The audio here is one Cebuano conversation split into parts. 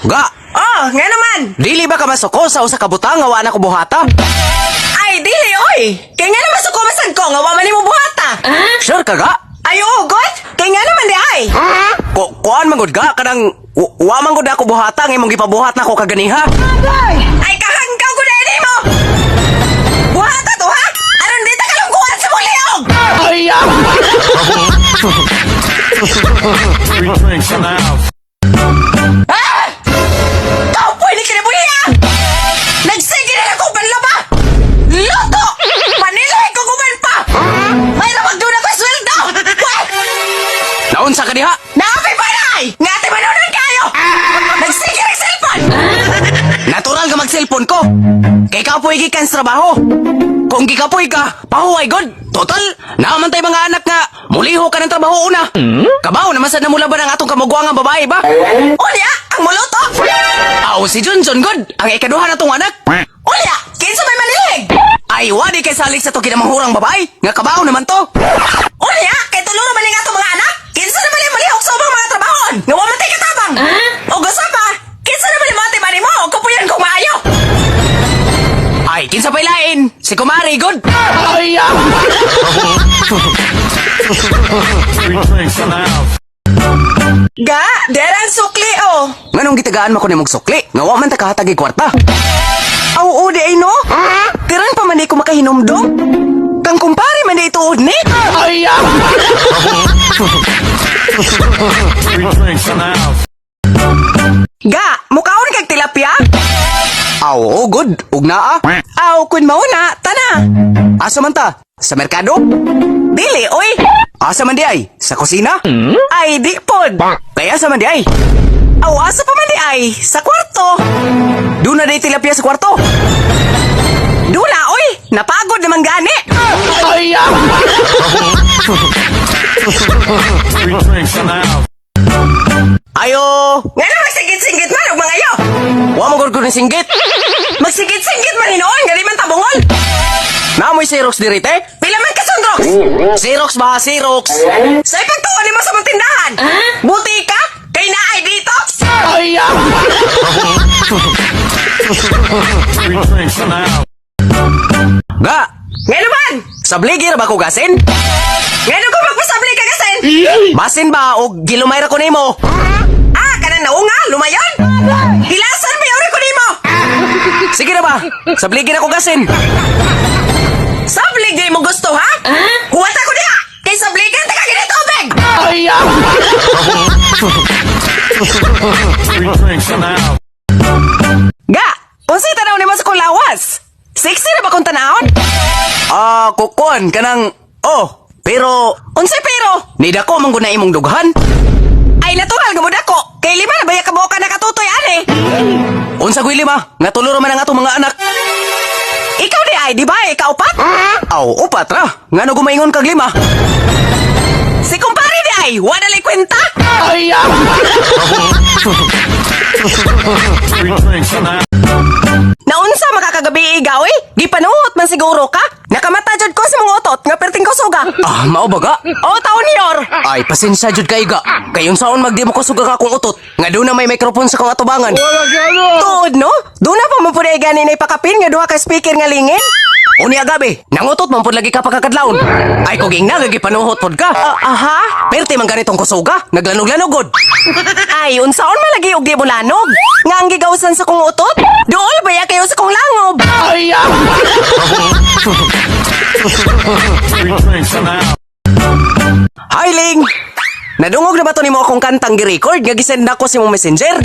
Ga, Oh, nga naman. Dili ba ka masuko sa usa ka butang nga wa na ko buhata? Ay, dili, oy. Kay nga naman suko masad ko nga wa man nimo buhata. Sure ka, ga? Ay, oo, god. Kay nga naman di ay. Kuan man gud ga kanang wa man gud ako buhata ang imong gipabuhat nako kaganiha. Ay, kahanggaw ko na ini mo. Buhata to, ha? Aron di ta kalungkuan sa mong liog. Free drinks in the house. Ah! Kaupoy ni kinabuhi. Nagsige na ako panlaba. Luto! Paniloy ko guman pa. May rawag doon ako sweldo. Wah! Naunsa ka diha? Naapay pa na ay! Nga ate manunan kayo! Nagsige rin cellphone! Natural nga mag-cellphone ko. Kay kapoy gikan sa trabaho. Kung gikapoy ka, pahuway god. Total, naaman tay mga anak nga muliho ka ng trabaho una. Kabaw naman sad na mula ba ng atong kamugwang nga babae ba? Unya, ang muluto! Aw, si Junjun god, ang ikaduha na tong anak. Unya, kinsa may manilhig? Ay, wadi kay salik sa to kinamahurang babae. Nga kabaw naman to. Unya, kay tulo naman nga atong mga anak? Kinsa naman yung malihok sa ubang mga trabahon? Nga wa man tay katabang! O gusto pa, kinsa naman yung mga tibani mo? O kapuyan kong maayo! Ay, kinsa pa'y lain? Si Kumari, good. Free drinks in the house. Ga, dera ang sukli oh! Nganong gitagaan mo ko nimong sukli? Nga wa man ta kahatag og kwarta. Aw, oo, di ay no? Tiran pa man di ko makahinumdum. Kang kumpare man di ituod ni. Free drinks in the house. Ga, mukaon kag tilapia? Aw, oh, good. Ug naa. Aw, kun mauna, tana. Asa man ta? Sa merkado? Dili, oy. Asa man di ay? Sa kusina? Ay, di pod. Kaya asa man di ay? Aw, asa pa man di ay? Sa kwarto. Doon na day tilapia sa kwarto. Duna, oy. Napagod naman gani. Free drinks in the house. Ayo! Nga na magsigit-sigit man og mga yo. Wa mo gud ko ni singgit. Magsigit-sigit man hinuon, nga di man tabungol. Naamoy Xerox diri te? Pila man ka sundrox. Xerox ba? Xerox. Sa ipagtuon nimo sa mong tindahan. Buti ka, kay naay detox. Free drinks in the house. Ga, Nga naman. sabligi ra ba ko gasin? Nga ko magpasabli ka gasin. Basin ba og gilumay ra ko nimo? Ah, kanang naunga, lumayan. Hilasan ba yun ko nimo? Sige na ba? Sabligi ra ko gasin. Sablig di mo gusto, ha? Huwat ako diha! Kay sabligan ta ka gini tubig! Free drinks in the house. Ga, unsay tanaw nimo sa kong lawas? Sexy na ba kong tanawon? Ah, kukuan kanang oh, pero Unsay pero? nidako man gud na imong dughan. Ay natural nga mo dako. Kay lima na baya ka buok ka nakatutoy ani. Unsa ko'y lima? Nga tulo ra man ang atong mga anak. Ikaw di ay, di ba? Ikaw upat? Aw, upat ra. Ngano gumaingon kag lima? Si kumpare di ay, wala lay kwenta. Free drinks in the house. Naunsa makakagabi igaw eh? Gipanuhot man siguro ka? Nakamata jud ko sa mga utot nga perting kusuga. Ah, mao ba ga? O taon yor. Ay, pasensya jud kay ga. Kay unsaon magdi mo kusuga ka akong utot? Nga doon na may microphone sa kong atubangan. Tuod no? Doon na pa mo pud ay gani na ipakapin nga duha ka speaker nga lingin. Unya gabi, nangutot man pud lagi ka pagkakadlawon. Ay kog ingna nga gipanuhot pod ka. Ah, aha. Perti man ganitong kusuga, naglanog-lanog gud. Ay, unsaon man lagi og di mo lanog? Nga ang gigawsan sa kong utot? Duol ba ya kayo sa kong langob? Free drinks in the house. Hi Ling. Nadungog na ba to nimo akong kantang gi-record nga gisend nako sa imong messenger?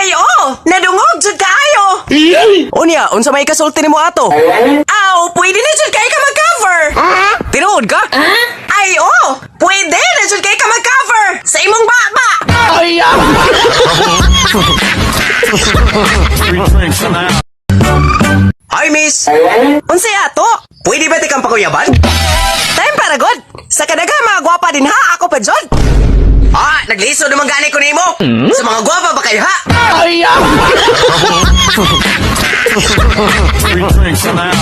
Ay, oh, nadungog jud kaayo. Unya, unsa may kasulti nimo ato? Aw, pwede na jud kay ka mag-cover. Tinuod ka? Ay, oh, pwede na jud kay ka mag-cover sa imong baba. Free drinks in the house. Hi miss. Unsay ato? Pwede ba tikang pakuyaban? Time para god. Sa kadaga mga gwapa din ha, ako pa jud. Ah, nagliso naman gani ko nimo. Sa mga gwapa ba kayo ha? Free drinks in the house.